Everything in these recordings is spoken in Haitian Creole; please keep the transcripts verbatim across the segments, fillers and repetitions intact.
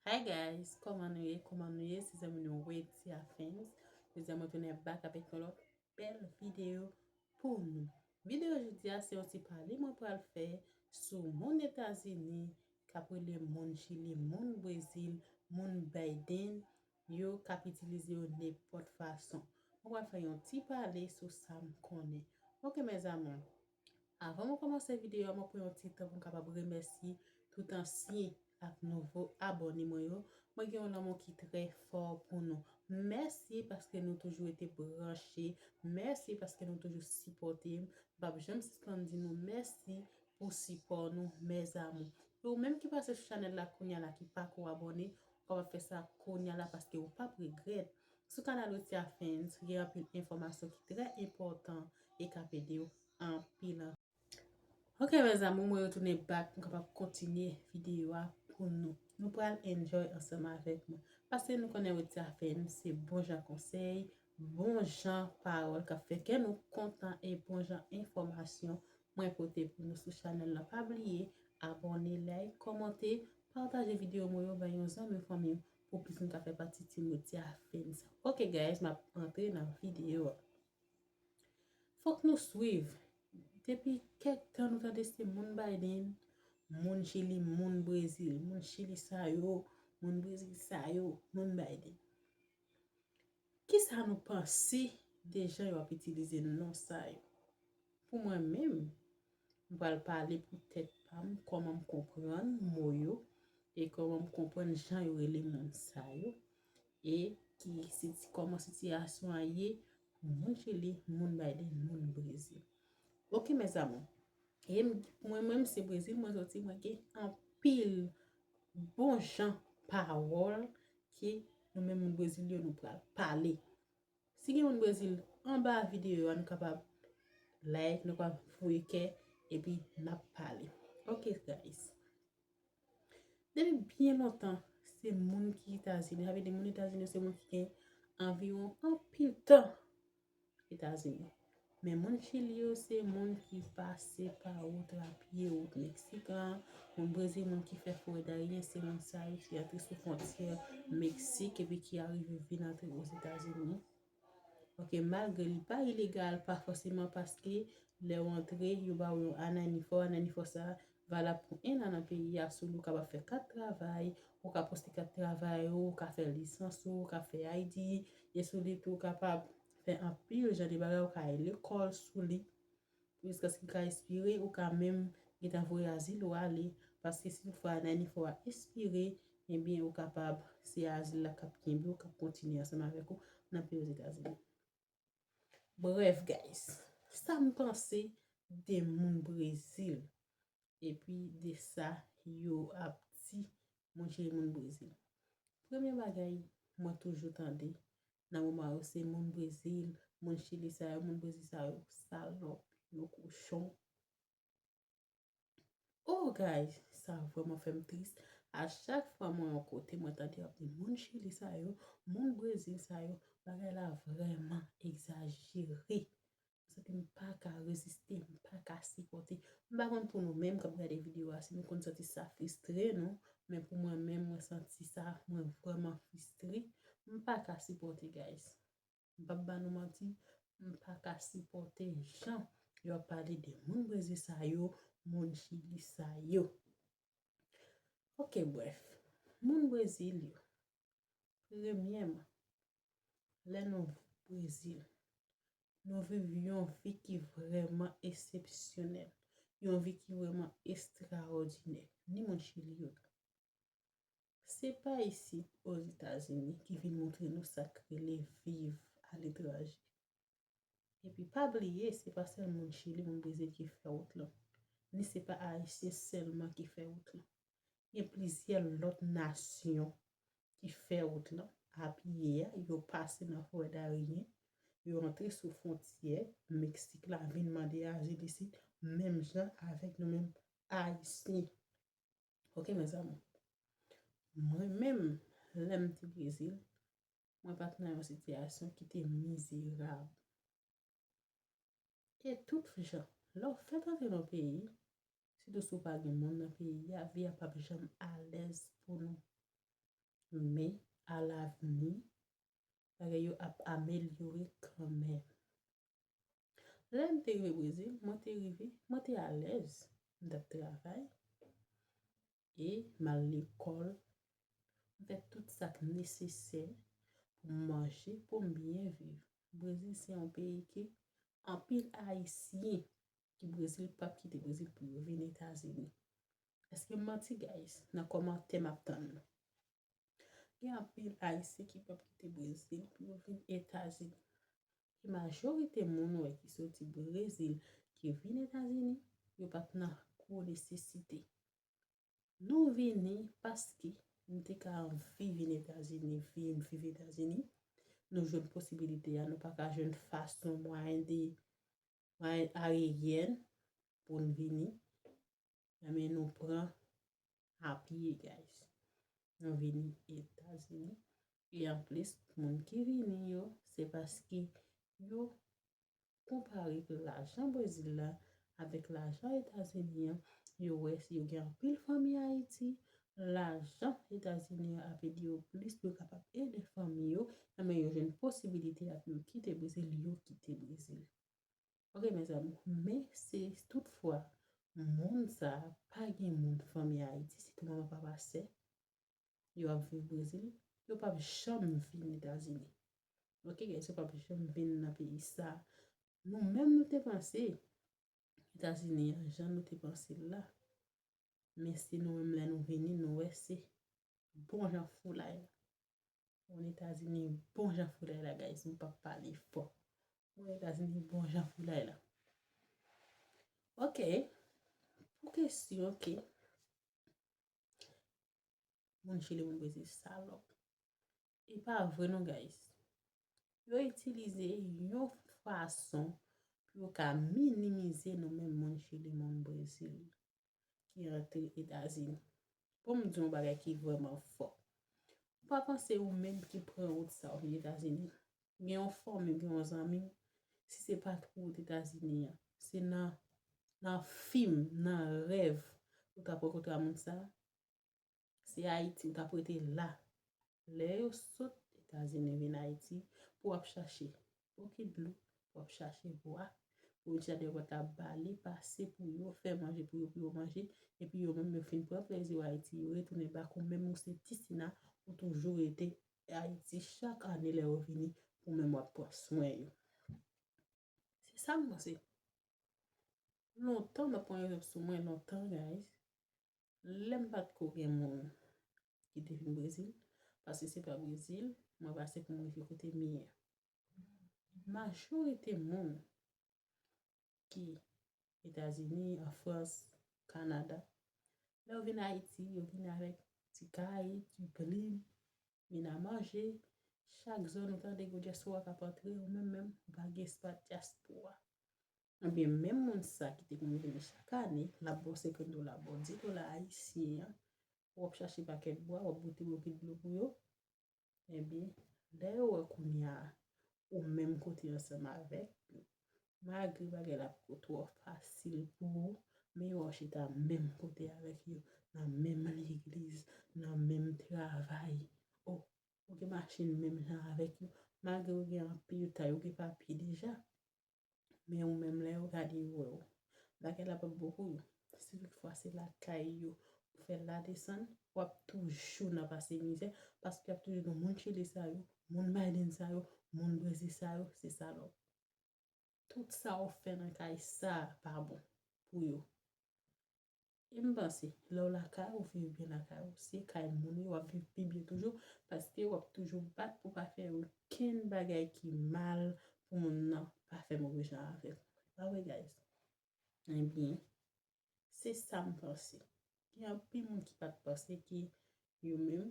Hi guys, kòman nou ye? Kòman nou ye? Se zanmi nou Wetia Fans. Jodi a mwen tounen back avèk yon lòt bèl videyo pou nou. Videyo jodi a se yon ti pale mwen pral fè sou moun Etazini k ap rele moun Chili, moun Brezil, moun Biden, yo k ap itilize yo nenpòt fason. Mwen pral fè yon ti pale sou sa m konnen. Ok, mes amours. Avan mwen kòmanse videyo a, mwen pran yon ti tan pou m kapab remèsye tout ansyen ak nouvo abòne mwen yo. Mwen gen yon lanmou ki trè fò pou nou. Mèsi paske nou toujou rete branche. Mèsi paske nou toujou sipòte m. M p ap janm sispann di nou mèsi pou sipò nou, mes amours. E ou menm ki pase sou chanèl la kounye a la ki pako abòne, ou kapab fè sa kounye a la paske ou p ap regrèt. Sou kanal Wetia Fans, gen anpil enfòmasyon ki trè enpòtan e k ap ede w anpil. Ok, mes amours, mwen retounen back pou m kapab kontinye videyo a pou nou. Nou pral enjoy ansanm avèk mwen. Paske nou konnen Wetia Fans se bon jan konsèy, bon jan pawòl k ap fè kè nou kontan e bon jan enfòmasyon mwen pote pou nou sou chanèl la. Pa bliye abòne, like, kòmante, pataje videyo mwen yo bay yon zanmi, fanmi w pou plis moun ka fè pati Team Wetia Fans. Ok guys, m ap antre nan videyo a. Fòk nou swiv. Depi kèk tan nou tande se moun Biden, moun Chili, moun Brezil, moun Chili sa yo, moun Brezil sa yo, moun Biden. Kisa nou panse de jan yo ap itilize non sa yo? Pou mwen menm, m pral pale pou tèt pa m, kòman m konprann mo yo e kòman m konprann jan yo rele moun sa yo e ki siti-, kòman sitiyasyon an ye pou moun Chili, moun Biden, moun Brezil. Ok, mes amours. E m, mwen menm se Brezil mwen soti, mwen gen anpil bon jan pawòl ke nou menm moun Brezil yo nou pral pale. Si gen moun Brezil anba videyo a, nou kapab like, nou kapab voye kè, epi n ap pale. Ok, guys. Depi byen lontan, se moun ki Etazini. Sa vle di moun Etazini se moun ki gen anviwon anpil tan Etazini. Men moun Chili yo se moun ki pase pa wout a pye, wout Meksik lan. Moun Brezil, moun ki fè forè Darien, se moun sa yo ki antre sou fwontyè Meksik epi ki arive vin antre Ozetazini. Ok, malgre li pa ilegal, pa fòseman paske lè w antre, yo ba w yon ananifò, ananifò sa valab pou en an nan peyi a, sou li w kapab fè kat travay, ou ka poste kat travay ou, ou ka fè lisans ou, ou ka fè I D, e sou li tou ou kapab fè anpil jan de bagay, ou ka al lekòl sou li, jiskaske li ka ekspire, ou ka menm gentan voye azil ou ale, paske si toutfwa ananifò a ekspire, ebyen ou kapab, se azil la k ap kenbe w, k ap kontinye ansanm avèk ou nan peyi Ozetazini. Brèf, guys, sa m panse de moun Brezil, epi de sa yo ap di moun Chili, moun Brezil. Premye bagay, mwen toujou tande nan moman yo, se moun Brezil, moun Chili sa yo, moun Brezil sa yo, salòp, yo kochon. Oh, guys, sa vrèman fè m tris. A chak fwa mwen yon kote, mwen tande y ap di moun Chili sa yo, moun Brezil sa yo, bagay la vrèman egzajere. Paske m pa ka reziste, m pa ka sipòte. M pa konn pou nou menm k ap gade videyo a, si nou konn santi sa fristre nou, men pou mwen menm, mwen santi sa, mwen vrèman fristre. M pa ka sipòte, guys. M p ap ba nou manti, m pa ka sipòte jan yo ap pale de moun Brezil sa yo, moun Chili sa yo. Ok, brèf, moun Brezil yo, premyèman, lè nou Brezil, nou viv yon vi ki vrèman eksepsyonèl, yon vi ki vrèman estrawòdinè, ni moun Chili yo. Se pa isit, Ozetazini, ki vin montre nou sa k rele viv aletranje. Epi pa bliye, se pa sèl moun Chili, moun Brezil ki fè wout lan. Ni se pa Ayisyen sèlman ki fè wout lan. Gen plizyè lòt nasyon ki fè wout lan. Apye a, yo pase nan forè Darien, yo antre sou fwontyè Meksik la, vin mande azil isit, menm jan avèk nou menm Ayisyen. Ok, mes amours. Mwen menm, lè m te Brezil, mwen pa t nan yon sitiyasyon ki te mizerab. E tout jan, lè w fèk antre nan yon peyi, sitou si w pa gen moun nan peyi a, vi a p ap janm alèz pou nou. Men, alavni, bagay yo ap amelyore kanmenm. Lè m te rive Brezil, mwen te rive, mwen te alèz. M t ap travay e m al lekòl. M fè tout sa k nesesè pou m manje, pou m byen viv. Brezil se yon peyi ke anpil Ayisyen ki Brezil p ap kite Brezil pou yo vin Etazini. Èske m manti, guys? Nan kòmantè m ap tann nou. Gen anpil Ayisyen ki p ap kite Brezil pou yo vin Etazini. E majorite moun ou wè ki soti Brezil, ki vin Etazini, yo pa t nan gwo nesesite. Nou vini paske nou te ka anvi vin Etazini, vin viv Etazini. Nou jwenn posibilite a, nou pa ka jwenn fason, mwayen de, mwayen ayeryèn pou n vini. Men nou pran a pye, guys. Nou vini Etazini. E anplis, moun ki vini yo, se paske yo konpare lajan Brezil la avèk lajan Etazini an. Yo wè si yo gen anpil fanmi Ayiti, lajan Etazini an ap ede yo plis pou yo kapab ede fanmi yo, men yo jwenn posibilite a pou yo kite Brezil, yo kite Brezil. Ok, mezanmi, men si toutfwa moun sa a pa gen moun fanmi Ayiti, sitou manman, papa, sè, yo ap viv Brezil, yo p ap janm vin Etazini. Ok, guys, yo p ap janm vin nan peyi sa. Nou menm nou te panse Etazini an, jan nou te panse l la. Men se nou menm lè nou vini, nou wè se bon jan foulay la. Bon, Etazini bon jan foulay la, guys. M p ap pale fò. Bon, Etazini bon jan foulay la. Ok. Pou kesyon ke moun Chili, moun Brezil salòp. E pa vre non, guys. Yo itilize yon fason pou yo ka minimize nou menm moun Chili, moun Brezil ki rantre Etazini. Pou m di yon bagay ki vrèman fò. Ou pa panse ou menm ki pran wout sa w vin Etazini, gen yon fanmi, gen yon zanmi, si se pa t pou wout Etazini an, se nan, nan fim, nan rèv, ou t ap rankontre a moun sa a? Se Ayiti, ou t ap rete la. Lè yo sot Etazini vin Ayiti, pou w ap chache bokit dlo, pou w ap chache bwa, pou w chita deyò pòt la, bale pase pou yo, fè manje pou yo, pou yo manje, epi yo menm yo fin pran plezi yo Ayiti, yo retounen bak ou, menm ou se ti sina, ou toujou rete Ayiti chak ane lè yo vini, ou menm w ap pran swen yo. Se sa m panse. Lontan, m ap pran egzanp sou mwen, lontan, guys, lè m pa t ko gen moun ki te vin Brezil, paske se pa Brezil mwen pase pou m rive kote m ye a. Majorite moun ki Etazini, an Frans, Kanada, lè yo vin Ayiti, yo vin avèk ti kay, ti plim, vin a manje. Chak zòn ou tande gwo dyaspora k ap antre, ou menm menm, ou pa gen espas dyaspora. Ebyen, menm moun sa ki te konn vini chak ane, l ap ba w senkant dola, ba w dis dola ayisyen an, w ap chache pakèt bwa, w ap boute bokit dlo pou yo. Ebyen, lè yo wè kounye a, ou menm kote ansanm avèk yo, malgre bagay la poko twò fasil pou ou, men yo wè w chita menm kote avèk yo, nan menm legliz, nan menm travay. O, ou gen machin menm jan avèk yo, malgre yo gen anpil kay, yo gen papye deja. Men ou menm, lè yo gade yo wè w, bagay la p ap bon pou yo. Si toutfwa se lakay yo ou fè l la desann, w ap toujou nan pase mizè, paske y ap toujou di w moun Chili sa yo, moun Biden sa yo, moun Brezil sa yo, se salòp. Tout sa w fè nan kay sa a pa bon pou yo. E m panse, lè w lakay ou, viv byen lakay ou, se kay moun ou ye, w ap viv pi byen toujou, paske w ap toujou bat pou pa fè okenn bagay ki mal pou moun nan pa fè move jan avèk ou. Pa vre, guys? Ebyen, se sa m panse. Gen anpil moun ki pa t panse ke yo menm,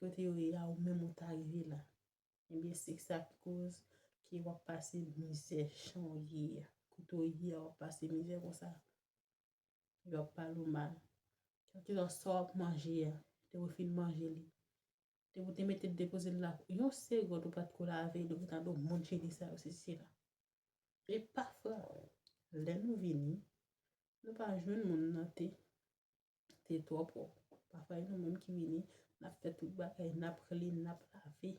kote yo ye a, ou menm ou ta rive la. Ebyen, se sa ki koz ke w ap pase mizè jan w ye a. Kote w ye a, w ap pase mizè konsa. Yo ap pale w mal. Kèlkeswa sa w ap manje a, depi w fin manje li, depi w te mete l depoze l la, yon segond ou pa t ko lave l, yo gentan di w moun Chili sa yo, sesi sela. E pafwa, lè nou vini, nou pa jwenn moun nan te, te twò pwòp. Pafwa, e nou menm ki vini, n ap fè tout bagay, n ap clean, n ap lave,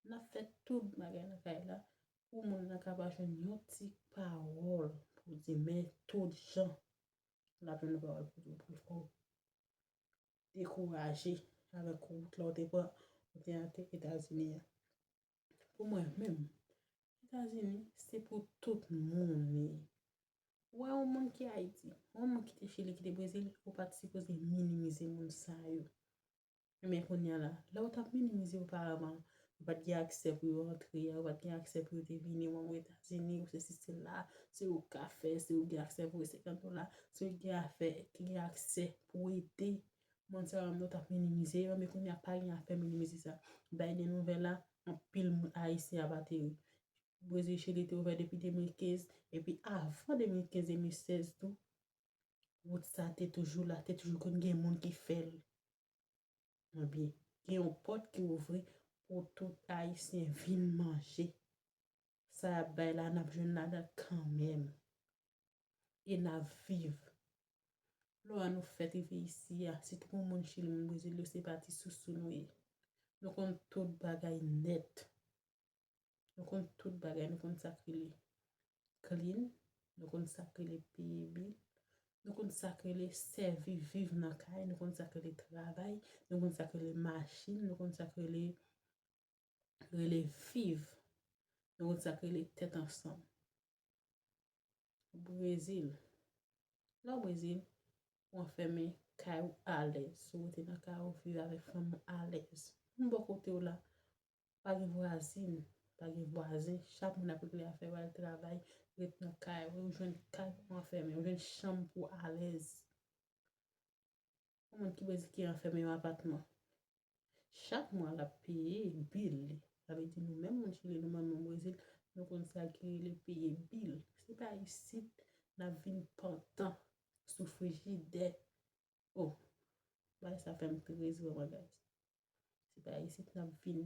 n ap fè tout bagay nan kay la, pou moun nan ka pa jwenn yon ti pawòl pou di, men tout jan, l ap jwenn yon pawòl pou di, pou fè w dekouraje avèk wout la w te pran, ou te antre Etazini an. Pou mwen menm, Etazini, se pou tout moun li ye. Ou wè yon moun ki Ayiti, yon moun ki te Chili, ki te Brezil, ou pa t sipoze minimize moun sa yo. Men kounye a la, lè w t ap minimize oparavan, yo pa t gen aksè pou yo antre, yo pa t gen aksè pou yo te vini, ou Etazini, ou se si se la, se ou ka fè, se ou gen aksè pou senkant dola, se ou gen afè, ki gen aksè pou ede. Moun sa yo menm nou t ap minimize yo, men kounye a pa gen afè minimize sa. Bay de nouvèl la, anpil moun ayisyen ap ateri. Brezil Chili te ouvè depi de mil kenz, epi avan de mil kenz, de mil sèz tou, wout sa te toujou la, te toujou konn gen moun ki fè l. Ebyen, gen yon pòt ki ouvri pou tout ayisyen vin manje. Sa y ap bay la, n ap jwenn ladan kanmenm. E n ap viv. Lò a nou fèt rive isi a, sitou pou moun Chili, moun Brezil yo, se pa ti sousou nou ye. Nou konn tout bagay nèt. Nou konn tout bagay, nou konn sa k rele clean, nou konn sa k rele peye bil, nou konn sa k rele sèvi viv nan kay, nou konn sa k rele travay, nou konn sa k rele machin, nou konn sa k rele, rele viv, nou konn sa k rele tèt ansanm. Brezil. Lè w Brezil, ou anfèmen kay ou alèz. Si w rete nan kay ou, viv avèk fanmi w alèz. Menm bò kote w la, pa gen vwazin, pa gen vwazen. Chak moun ap regle afè yo, al travay, ret nan kay ou, ou jwenn kay pou w anfèmen, ou jwenn chanm pou w alèz. Yon moun ki Brezil ki anfèmen yon apatman. Chak mwa l ap peye bil li. Sa vle di nou menm moun Chili, nou menm moun Brezil, nou konn sa ki rele peye bil. Se pa isit n ap vin pantan sou frijidè. Oh, bagay sa fè m trist vrèman, guys. Se pa isit n ap vin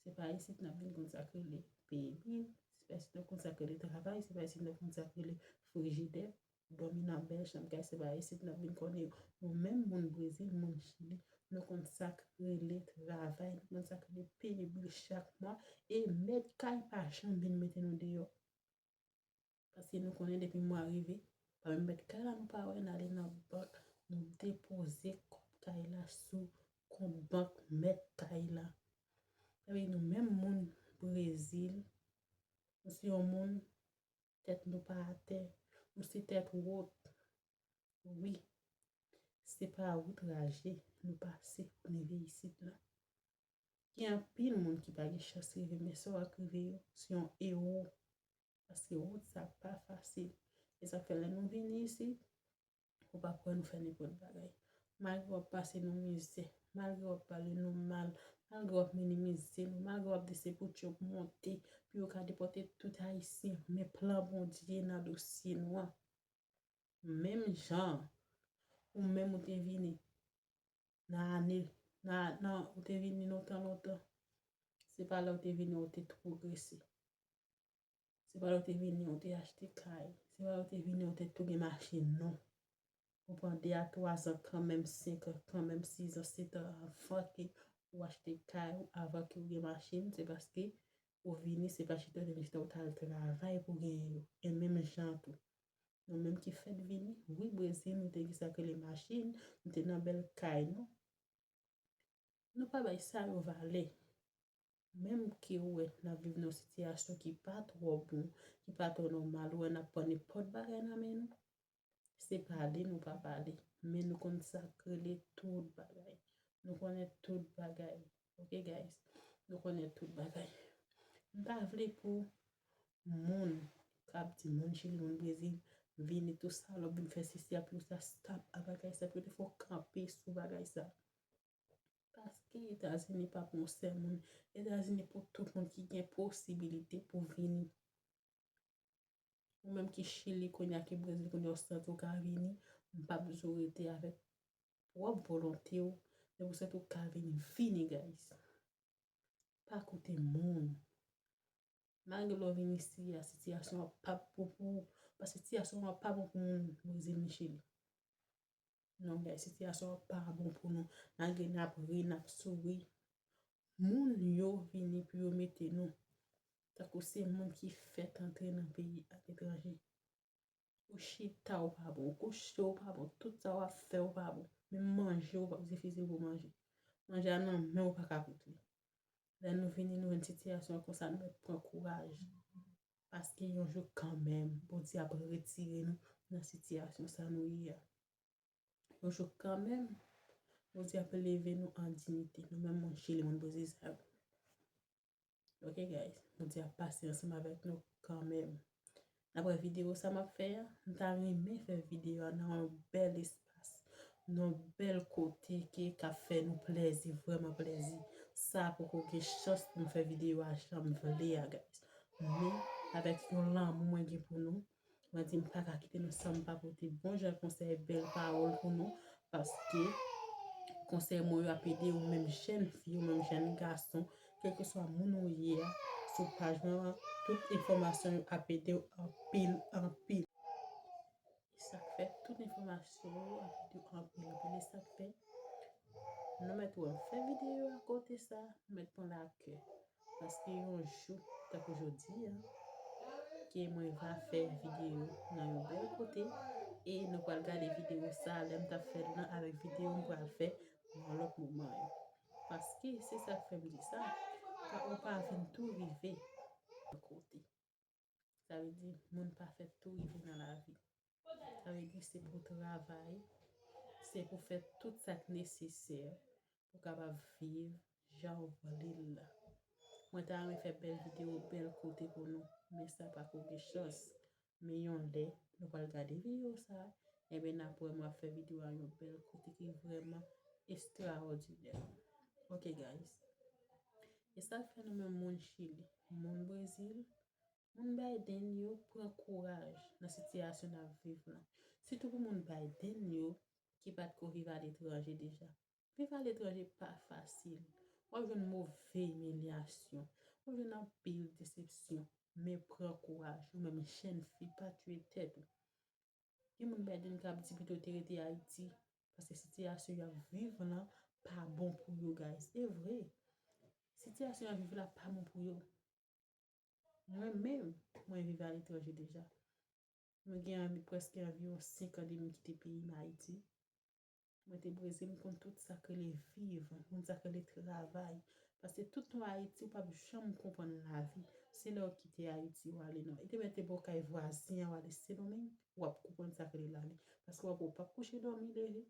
Se pa isit n ap vin konn sa k rele peye bil, se pa isit n ap konn sa k rele travay, se pa isit n ap konn sa k rele frijidè, dòmi nan bèl chanm kay, se pa isit n ap vin konnen nou menm moun Brezil, moun Chili, nou konn sa k rele travay, nou konn sa k rele peye bil chak mwa, e mèt kay pa janm vin mete nou deyò. Paske nou konnen depi mwa rive, pa menm mèt kay la nou pa wè, n ale nan bank, nou depoze kòb kay la sou kont bank mèt kay la. Sa vle di nou menm moun Brezil, nou se yon moun tèt nou pa atè, nou se tèt wot. Wi, se pa wout raje nou pase pou n rive isit la. Gen anpil moun ki pa gen chans rive, men sa w ak rive yo, se yon ewo. Paske wout sa pa fasil. E sa k fè lè nou vini isit, ou pa kwè nou fè nenpòt bagay. Malgre w ap pase nou mizè, malgre w ap pale nou mal, malgre w ap minimize nou, malgre w ap di se pou Trump monte, pou yo ka depòte tout Ayisyen, men plan Bondye nan dosye nou an. Menm jan ou menm ou te vini nan ane, nan, nan, ou te vini lontan, lontan. Se pa lè ou te vini ou te tou pwogrese. Se pa lè ou te vini ou te achte kay. Se pa lè ou te vini ou te tou gen machin, non. Ou pran de a twa zan kanmenm, senk an kanmenm, sis an, sèt an avan ke ou achte kay ou, avan ke ou gen machin, se paske ou vini, se pa chita ou te chita, ou t al travay pou genyen yo. E menm jan tou. Nou menm ki fèt vini, wi, Brezil, nou te gen sa k rele machin, nou te nan bèl kay nou. Nou pa bay sa yo valè. Menm ke ou wè n ap viv nan yon sitiyasyon ki pa twò bon, ki pa twò nòmal, ou wè n ap pran nenpòt bagay nan men nou, se pale nou pa pale. Men nou konn sa k rele tout bagay. Nou konnen tout bagay. Ok, guys? Nou konnen tout bagay. M pa vle pou moun k ap di moun Chili, moun Brezil, vini tou salòp, vin fè sesi a, pou sa stop a bagay sa, pou yo te fè w kanpe sou bagay sa. Paske Etazini pa pou yon sèl moun. Etazini pou tout moun ki gen posibilite pou vini. Ou menm ki Chili kounye a, ki Brezil kounye a, ou santi w ka vini, m p ap di w rete avèk pwòp volonte w, men ou santi w ka vini, vini, guys. Pa koute moun. Malgre lè w vin isi a, sitiyasyon an p ap bon pou ou, paske sitiyasyon an p ap bon pou moun Brezil ni Chili. Non, guys, sitiyasyon an pa bon pou nou. Malgre n ap ri, n ap souri, moun yo vini pou yo mete nou tankou se moun ki fèt antre nan peyi aletranje. Ou chita, ou pa bon. Ou kouche, ou pa bon. Tout sa w ap fè, ou pa bon. Menm manje, ou pa difisil pou manje. Manje a nan men, ou pa ka koute. Lè nou vini, nou jwenn sitiyasyon konsa, nou mèt pran kouraj. Paske yon jou kanmenm, Bondye ap retire nou nan sitiyasyon sa nou ye a. Yon jou kanmenm, Bondye ap leve nou an diyite. Nou menm moun Chili, moun Brezil sa yo. Ok, guys, Bondye ap pase ansanm avèk nou kanmenm. Apre videyo sa m ap fè a, m ta renmen fè videyo a nan yon bèl espas, nan yon bèl kote ke k ap fè nou plèzi, vrèman plèzi. Sa poko gen chans pou m fè videyo a jan m vle a, guys. Men, avèk yon lanmou mwen gen pou nou, mwen di m pa ka kite nou san m pa pote bon jan konsèy, bèl pawòl pou nou, paske konsèy mwen yo ap ede ou menm jèn fi, ou menm jèn gason, kèlkeswa moun ou ye a, sou paj mwen an, tout enfòmasyon yo ap ede w anpil, anpil. E sa k fè tout enfòmasyon yo ap ede w anpil, anpil. E sa k fè nou mèt wè m fè videyo a kote sa, nou mèt pran l a kè. Paske yon jou, tankou jodi a, ke mwen va fè videyo nan yon bèl kote, e nou pral gade videyo sa, lè m t ap fè l nan avèk videyo m pral fè nan lòt moman yo. Paske se sa k fè m di sa, pa, ou pa vin tou rive yon kote. Sa vle di, moun pa fèt tou rive nan lavi. Sa vle di, se pou travay, se pou fè tout sa k nesesè pou w kapab viv jan w vle l la. Mwen ta renmen fè bèl videyo, bèl kote pou nou, men sa pako gen chans. Men yon lè, nou pral gade videyo sa, enben n ap wè mwen ap fè videyo a yon bèl kote ki vrèman estrawòdinè. Ok, guys. E sa k fè nou menm moun Chili, moun Brezil, moun Biden yo pran kouraj nan sitiyasyon n ap viv lan. Sitou pou moun Biden yo ki pa t ko viv aletranje deja. Viv aletranje pa fasil. W ap jwenn move imilyasyon. W ap jwenn anpil desepsyon. Men pran kouraj. Ou menm jèn fi, pa tiye tèt ou. Gen moun Biden k ap di pito te rete Ayiti. Paske sitiyasyon y ap viv lan pa bon pou yo, guys. E vre. Sitiyasyon y ap viv la pa bon pou yo. Mwen menm, mwen viv aletranje deja. Mwen gen anvi, prèske anviwon senk an depi m kite peyi m, Ayiti. Mwen te Brezil, m konn tout sa k rele viv, m konn sa k rele travay. Paske tout tan w Ayiti, ou p ap janm konprann lavi. Se lè w kite Ayiti, w ale nan, e te mèt te ba w kay vwazen an, w ale Sendomeng, w ap konprann sa k rele lavi. Paske w ap, ou p ap kouche dòmi, leve.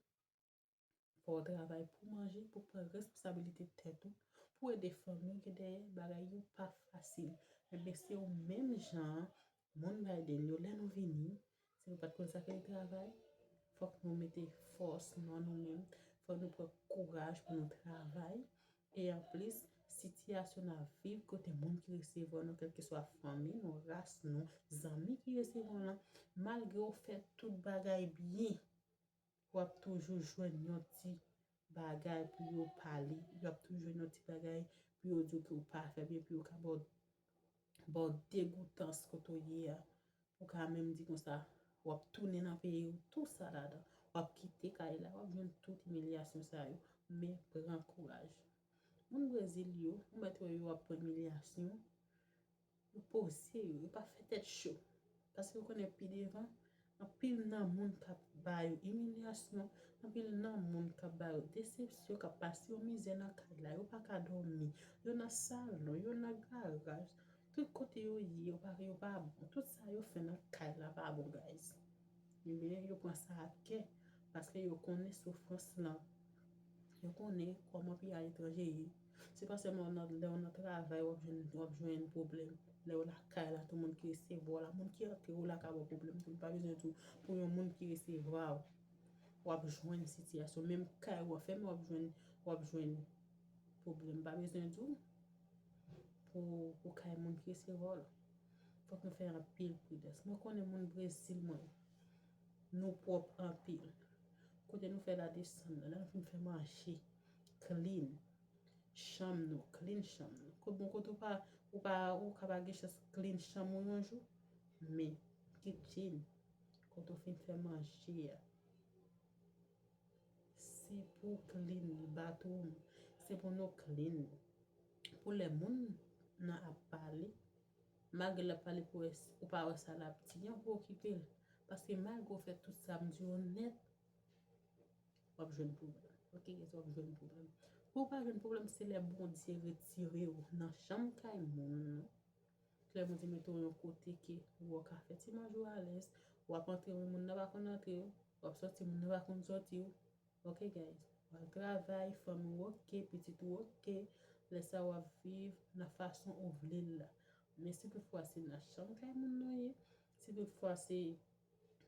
Fò w travay pou manje, pou pran responsabilite tèt ou, pou ede fanmi w gen dèyè, bagay yo pa fasil. Enben, se ou menm jan an, moun Biden yo, lè nou vini, si nou pa t konn sa k rele travay, fòk nou mete fòs nan nou menm, fòk nou pran kouraj pou nou travay. E anplis, sitiyasyon n ap viv kote moun ki resevwa nou, kèlkeswa fanmi nou, ras nou, zanmi ki resevwa w lan, malgre w fè tout bagay byen, w ap toujou jwenn yon ti bagay pou yo pale, y ap toujou jwenn yon ti bagay pou yo di w ke w pa fè byen, pou yo ka ba w, ba w degoutans kote w ye a. Ou ka menm di konsa, w ap tounen nan peyi w, tou sa ladan. W ap kite kay la, w ap jwenn tout imilyasyon sa yo. Men pran kouraj. Moun Brezil yo, ou mèt wè yo ap pran imilyasyon. Yo poze yo, yo pa fè tèt cho. Paske yo konnen pi devan, anpil nan moun k ap ba yo imilyasyon, anpil nan moun k ap ba yo desepsyon, k ap pase yo mizè nan kay la, yo pa ka dòmi, yo nan salon, yo nan garaj, tout kote yo ye, yo pa, yo pa bon. Tout sa yo fè nan kay la pa bon, guys. Ebyen, yo pran sa ak kè, paske yo konnen soufrans lan. Yo konnen kòman peyi aletranje ye. Se pa sèlman nan, lè w nan travay, w ap jwenn, w ap jwenn pwoblèm. Lè w lakay la, tou moun ki resevwa w la, moun ki antre w la ka ba w pwoblèm tou. Li pa bezwen tou pou yon moun ki resevwa w. W ap jwenn sitiyasyon. Menm kay w anfèmen, w ap jwenn, w ap jwenn pwoblèm. Pa bezwen di w pou, pou kay moun ki resevwa w la. Fòk nou fè anpil pridans. Mwen konnen moun Brezil, mwen, nou pwòp anpil. Kote nou fè la desann nan, lè nou fin fè manje, clean chanm nou, clean chanm nou. Kot, bon, kote ou pa, ou pa, ou ka pa gen chans clean chanm ou yon jou, men kitchen, kote ou fin fè manje a, Se pou clean bathroom. Se pou nou clean. Pou lè moun nan ap pale, malgre l ap pale pou wè s- ou pa wè sa l ap di an, pou okipe l. Paske malgre w fè tout sa m di yo nèt, w ap jwenn pwoblèm. Ok, guys, w ap jwenn pwoblèm. Pou w pa jwenn pwoblèm, se lè Bondye retire w nan chanm kay moun nan. Lè Bondye mete w yon kote ke ou ka fè ti manje w alèz, w ap antre, moun nan pa konn antre w, w ap sòti, moun nan pa konn sòti w. Ok, guys. W al travay, fanmi w ok, pitit ou ok. Lè sa w ap viv nan fason ou vle l la. Men si toutfwa se nan chanm kay moun nou ye, si toutfwa se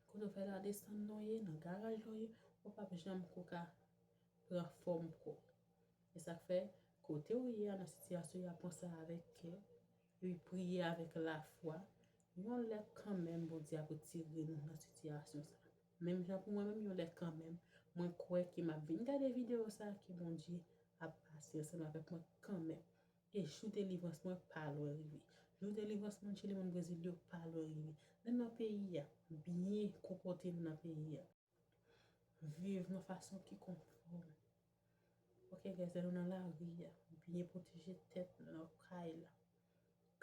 kote w fè ladesann nou ye, nan garaj nou ye, ou p ap janm ko ka pran fòm pwòp. E sa k fè, kote w ye a, nan sitiyasyon y a, pran sa avèk kè, epi priye avèk lafwa. Yon lè kanmenm, Bondye ap retire nou nan sitiyasyon sa. Menm jan pou mwen menm, yon lè kanmenm, mwen kwè ke m ap vin gade videyo sa, ke Bondye ap pase ansanm avèk mwen kanmenm. E jou delivrans mwen pa lwen rive. Jou delivrans moun Chili, moun Brezil yo pa lwen rive. Lè nan peyi a, byen konpòte nou nan peyi a. Viv nan fason ki konfòm. Ok, guys, lè nou nan lari a, byen pwoteje tèt nou nan kay la.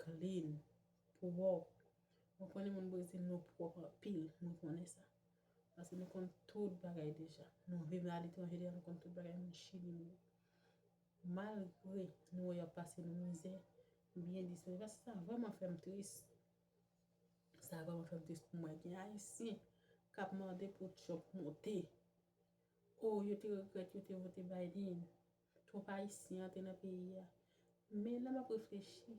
Clean, pwòp. Mwen konnen moun Brezil nou pwòp anpil, mwen konnen sa. Paske nou konn tout bagay deja. Nou viv aletranje deja, nou konn tout bagay moun Chili nou. Malgre nou wè y ap pase nou mizè, byen disponib. Paske sa vrèman fè m tris. Sa vrèman fè m tris pou mwen. Gen Ayisyen k ap mande pou Trump monte. O, yo te regrèt yo te vote Biden. Twòp Ayisyen antre nan peyi a. Men lè m ap reflechi,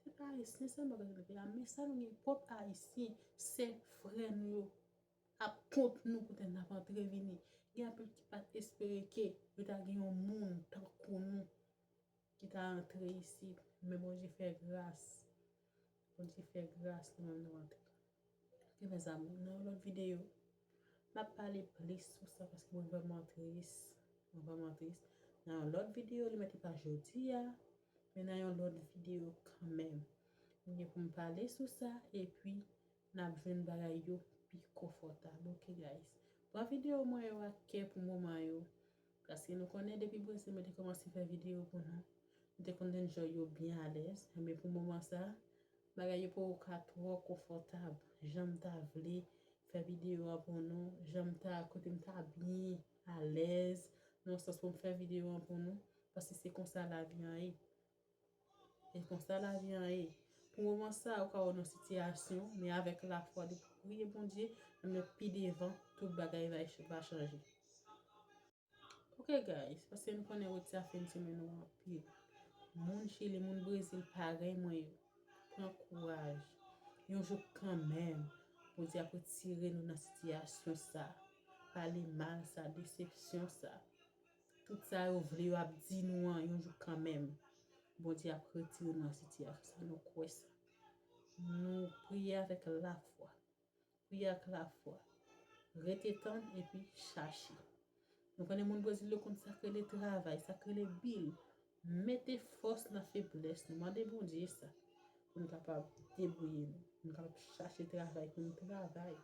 se pa Ayisyen sèlman k antre nan peyi a, men sa nou gen pwòp Ayisyen, sè, frè nou yo ap kont nou poutèt n ap antre vini. Gen anpil ki pa t espere ke yo ta gen yon moun tankou nou ki ta antre isit, men Bondye fè gras. Bondye fè gras, nou menm nou antre. Ok, mezanmi, nan yon lòt videyo, m ap pale plis sou sa paske mwen vrèman tris. Mwen vrèman tris. Nan yon lòt videyo, li mèt pa jodi a, men nan yon lòt videyo kanmenm. Mwen gen pou m pale sou sa, epi n ap jwenn bagay yo pi konfòtab. Ok, guys. Pran videyo mwen yo ak kè pou moman yo. Paske nou konnen depi Brezil mwen te kòmanse fè videyo pou nou. Nou te konn enjoy yo byen alèz. Men pou moman sa, bagay yo poko ka twò konfòtab. Jan m ta vle fè videyo an pou nou. Jan m ta, kote m ta byen alèz. Nan sans pou m fè videyo an pou nou. Paske se konsa lavi an ye. E konsa lavi an ye. Pou moman sa, ou ka wè nan sitiyasyon, men avèk lafwa, depi w priye Bondye, men pi devan, tout bagay va, va chanje. Ok, guys, paske nou konnen retire a fè n semèn nou anpil. Moun Chili, moun Brezil, parèy mwen yo, pran kouraj. Yon jou kanmenm, Bondye ap retire nou nan sitiyasyon sa, pale mal sa, desepsyon sa. Tout sa yo vle yo ap di nou an, yon jou kanmenm, Bondye ap retire nou nan sitiyasyon sa, nou kwè sa. Nou priye avèk lafwa. Priye ak lafwa. Rete tann epi chache. Nou konnen moun Brezil yo konn sa k rele travay, sa k rele bil. Mete fòs nan feblès nou. Mande Bondye sa. Pou nou kapab debouye nou. Pou nou kapab chache travay pou nou travay.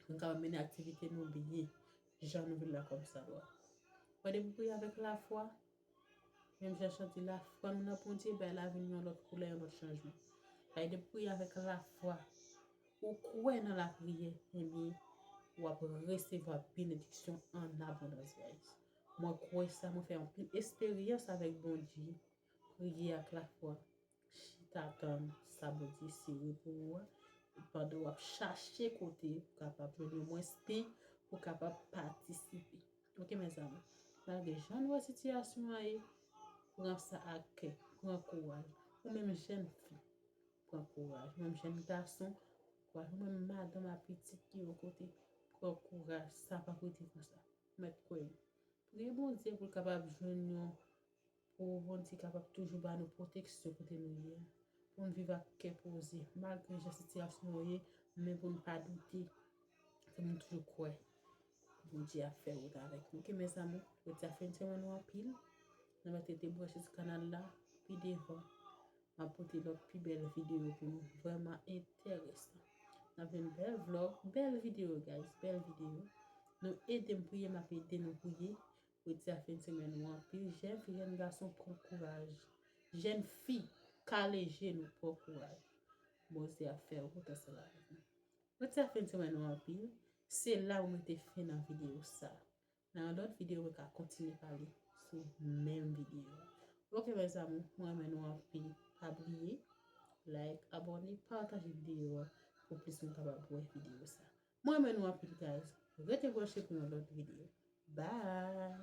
Pou nou kapab mennen aktivite nou byen, jan nou vle la kòmsadwa. Wè, depi w priye avèk lafwa, menm jan chan di, lafwa nou nan Bondye bay lavi nou yon lòt koulè, yon lòt chanjman. Paske depi w priye avèk lafwa, ou kwè nan lapriyè, ebyen, w ap resevwa benediksyon an abondans, guys. Mwen kwè sa, mwen fè anpil esperyans avèk Bondye, priye ak lafwa. Chita tann sa Bondye sere pou ou a, pandan w ap chache kote pou kapab jwenn yon mwens pen pou kapab patisipe. Ok, mezanmi, malgre jan nou wè sitiyasyon an ye, pran sa ak kè, pran kouraj. Ou menm jèn fi, pran kouraj. Ou menm jèn gason, kouraj. Ou menm madanm ak pitit ki yon kote, pran kouraj. Sa p ap rete konsa. Mèt kwè m. Priye Bondye pou l kapab jwenn yon, pou Bondye kapab toujou ba nou pwoteksyon kote nou ye a. Pou n viv ak kè poze, malgre jan sitiyasyon yo ye, men pou n pa doute, pou n toujou kwè Bondye ap fè wout avèk nou. Ok, mezanmi, retire a fè n semèn nou anpil. Nou mèt rete branche sou kanal la, pi devan. M ap pote lòt pi bèl videyo pou nou. Vrèman enteresan. N ap jwenn bèl vlog, bèl videyo, guys, bèl videyo. Nou ede m priye, m ap ede nou priye. Retire fen semèn nou anpil. Jèn fi, jèn gason, pran kouraj. Jèn fi, kale je nou, pran kouraj. Bondye ap fè w kontan sou lavi. Retire fen semèn nou anpil. Se la m mete fen nan videyo sa. Nan yon lòt videyo, mwen ka kontinye pale sou menm videyo. Ok, mes amours, mwen renmen nou anpil. Pa bliye, like, abòne, pataje videyo a pou plis moun kapab wè videyo sa. Mwen renmen nou anpil, guys. Rete branche pou yon lòt videyo. Bye!